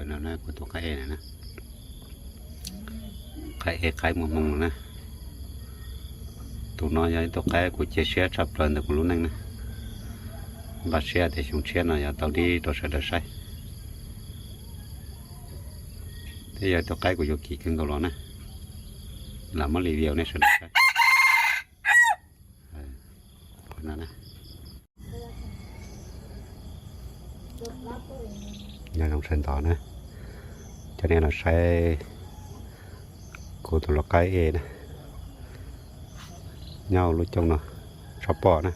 No na, kuv tus qaib ej na, qaib ej qaib muaj hmoo na. Tus no yog ib tug qaib kuv cia siab tshaj plaws ntawm kuv lub neej na. Npaj siab tias xyoo tshiab no yuav tau dib rau sawv daws saib. Thiab yog ib tug qaib kuv yuav kim kawg nkaus los na, lam muab li video nej sawv daws saib. Qhov no na, nyob zoo sawv ntxov na, coj nej los saib kuv tus lau qaib ej na, nyob hauv lub cooj no, tshaj pom na.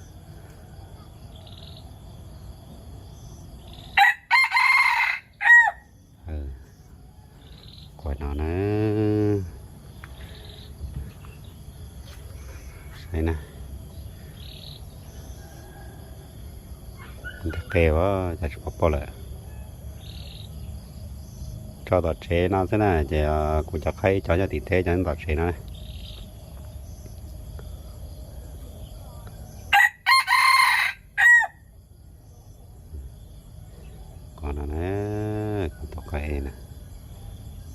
Qhov no na, saib na, nteg qe as cas tsis pom pom lawm. Tso tom tsev no xwb na, ces kuv cov qaib ib co nyob tim teb, cov nyob tom tsev no na. Qhov no na, kuv tus qaib,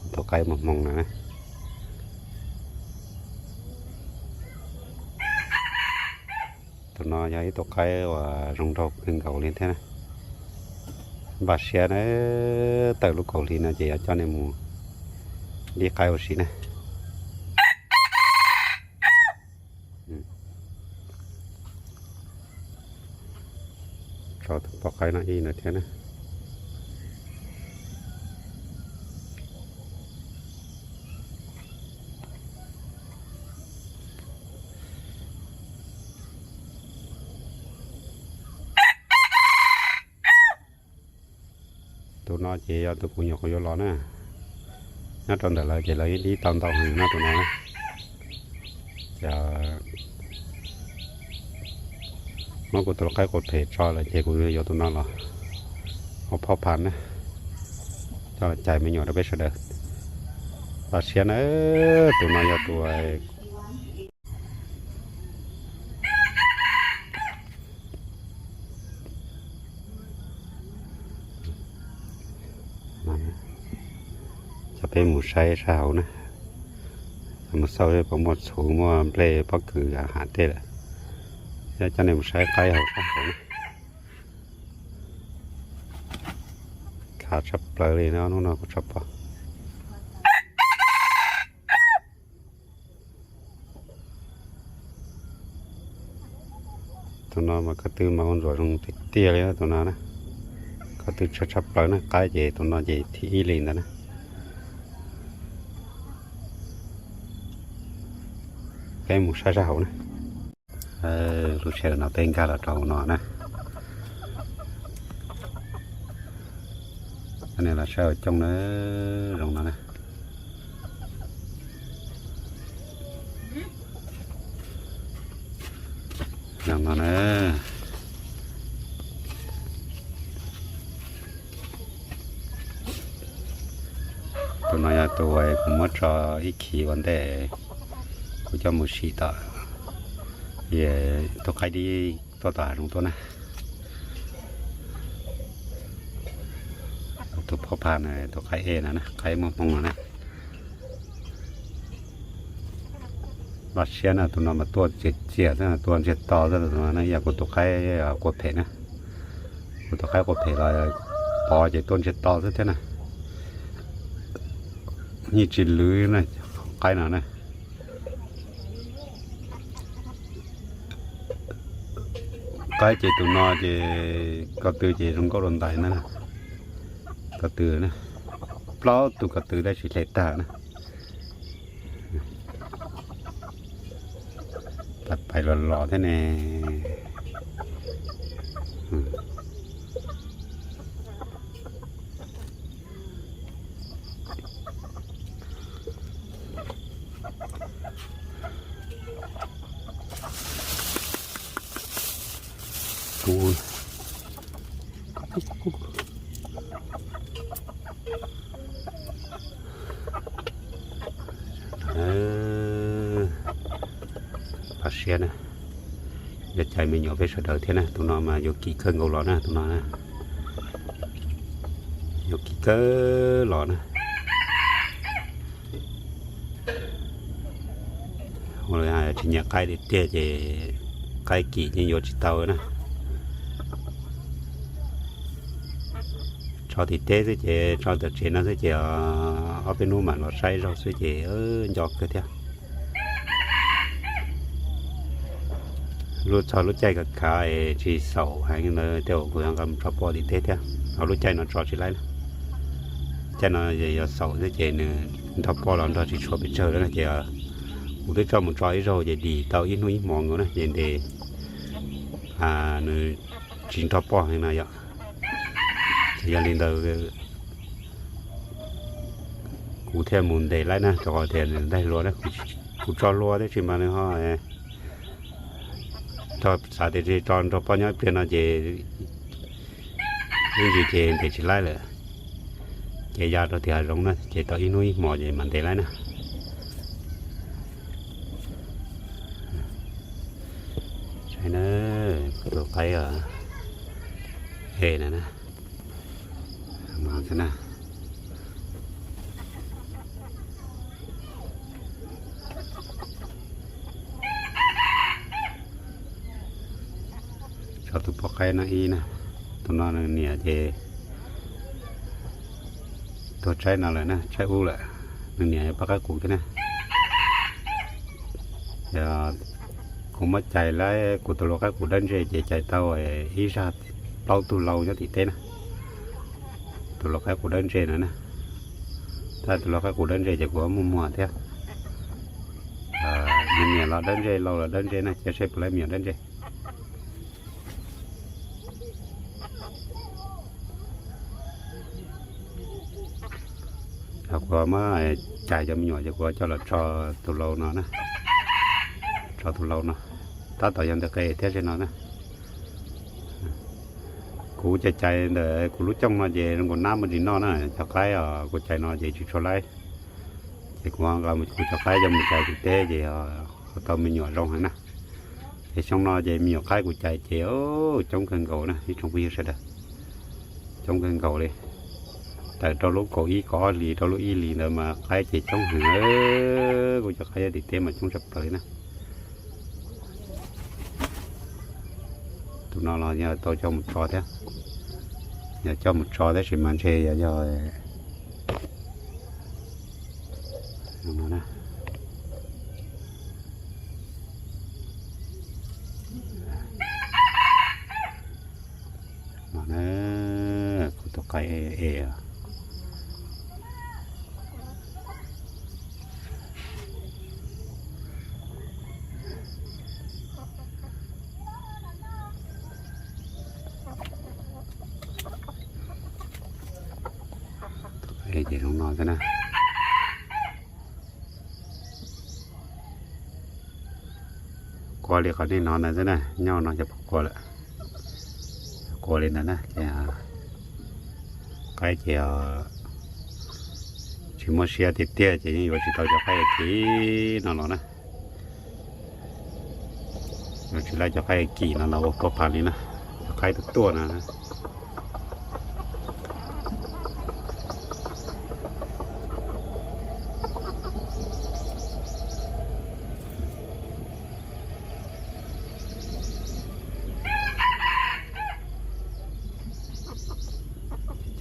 kuv tus qaib muaj hmoo no na. Tus no yog ib tug qaib uas zoo nraug kawg nkaus li thiab na. Npaj siab na, tawm lub kaum hli no ces yuav coj nej mus dib qaib ua si na. Tso tus poj qaib no ib no thiab na. Tus no ces yog tus kuv nyuam qhuav yuav los na. Nyob rau ntawm lawv ces lawv yeej dib tau ntau heev no tus no na. Ces muab kuv tus lau qaib qua phem tso lawm ces kuv yuav tus no los ua phoj pha na, coj los cais me nyuam rau peb sawv daws. Npaj siab na, tus no yog tus Coj peb mus saib sab hauv na, mus xauj puas muaj txhuv muaj nplej pob kws hav tej lawm. Coj nej mus saib qaib hauv sab hauv na. Khav tshaj plaws li no, hnub no kuv tshaj pom. Tus no mas ko tw mas ua ntsuam zoo tiag tiag li tus no na. Ko tw tshaj tshaj plaws na, qaib ces tus no ces thib ib li ntawd na. Peb mus saib sab hauv na. Lub sij hawm no peb nkag los rau hauv no na. Coj nej los saib hauv cooj na, zoo no na. Zoo no na. Tus no yog tus kuv muab tso ib khis ua ntej, kuv coj mus sim tom, tus qaib dib tuaj tom hav zoov tuaj na. Tus phoj pha na, tus qaib ej no na, qaib muaj hmoo no na. Npaj siab na, tus no mas tuaj txias txias xwb, tuaj ntsiag to xwb tus no na, yog kuv tus qaib qua phem na. Kuv tus qaib qua phem los pov ces tuaj ntsiag to xwb thiab na. Yeej tsis lwv na, qaib no na. Qaib ces tus no ces ko tw ces zoo nkauj dua ntais na. Ko tw na, plaub tug ko tw tab sis hle tag na. Pais los los thiab ne. Pab siab na, yuav cais me nyuam peb sawv daws thiab na, tus no mas yuav kim kawg nkaus los na, tus no na. Yuav kim kawg los na. Ua li tsis nyiam qaib tiag tiag ces qaib kim yeej yuav tsis tau na. Tso tim teb xwb ces tso tom tsev no xwb ces ob peb hnub mam los saib zaug xwb ces nco kawg thiab. Lub txog lub caij khav khav es tsis xaum heev ntawd tej zaum kuv yuav nqa mus tso poj tim teb thiab. Ho lub caij no tso tsis laib na. Caij no yog xaum xwb ces nws nrog poj los nrog tsis tshua pes tsawg lawm na ces kuv twb tso mus tso ib zaug ces dim tau ib hnub ib hmos nkaus na ces ntes nws tsis nrog poj heev no yom. Ces yog li ntawd kuv thiaj mus ntes laib na rau qhov tias nws daig hlua na. Kuv tso hlua tab sis mas nws ho nrog xav tias tso nrog poj nyob ib pliag no ces ib ntsis ces ntes tsis laib lawm. Ces ya rau tim hav zoov na ces tau ib hnub ib hmos ces mam ntes laib na. Saib na, tus qaib e na na. Tso tus poj qaib no ib na, tus no nws niam ces tuag tshaib no lawm na, tshaib ub lawm. Nws niam poj qaib qus thiab na. Yog kuv muab cais lawm kuv tus lau qaib qus dawb ntseg ces cais tau ib zaj plaub tug lau nyob tim teb na. Tus lau qaib qus dawb ntseg no na. Tab tus lau qaib qus dawb ntseg ces kuv muaj muag thiab. Nws niam los dawb ntseg, lau los dawb ntseg na, cia seb puas laib me nyuam dawb ntseg. Kuv muab cais cov me nyuam ces kuv coj los tso tus lau no na. Tso tus lau no, tab tom yog ntawm qe thiab ze no na. Kuv cais cais ntawm kuv lub cooj no ces zoo nkaus nab muaj ntsis noj na, cov qaib os kuv cais no ces tsis tshua laib. Ces kuv nqa kuv cov qaib coj mus cais tim teb ces ho tau me nyuam zoo heev na. Ces xyoo no ces me nyuam qaib kuv cais ces coob kawg nkaus na ib tsoom phooj ywg sawv daws. Coob kawg nkaus li. Tawm rau lub kaum ib kaum ob hlis rau lub ib hlis ntawd mas qaib ces coob heev. Kuv cov qaib nyob tim teb mas coob tshaj plaws li na. Tus no los yog tau coj mus tso thiab. Yog coj mus tso tab sis mas ntshe yog, yog no na, kuv tus qaib e os. Tus qaib e ces zoo no xwb na. Qua li qhov nej hnov ntawd xwb na, nyob no ces puas qua lawm. Qua li ntawd na ces qaib ces tsis muaj siab tiag tiag ces yeej yuav tsis tau cov qaib kim no los na. Yuav tsis laib cov qaib kim no los ua pab phav li na. Cov qaib tuaj tuaj no.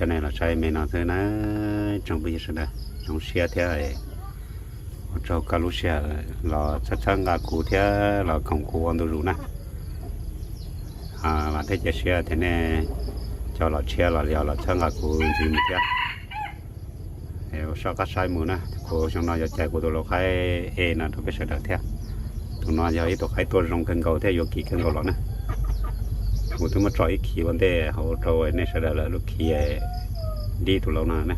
Cov nej los saib me no xwb na, tsoom phooj ywg sawv daws, zoo siab thiab ua tsaug koj lub sij hawm los txhawb txhawb nqa kuv thiab los koom kuv ua ntu zus na. Vam thiab cia siab tias nej cov los tshiab los yog los txhawb nqa kuv ntxiv mus thiab. Ua soj qab saib mus na, kuv xyoo no yuav cais kuv tus lau qaib e no rau peb sawv daws thiab. Tus no yog ib tug qaib tuaj zoo kawg nkaus thiab yuav kim kawg nkaus los na. Kuv twb muab tso ib khiv ua ntej hauv rau nej sawv daws lawm, lub khiv dib tus lau no na.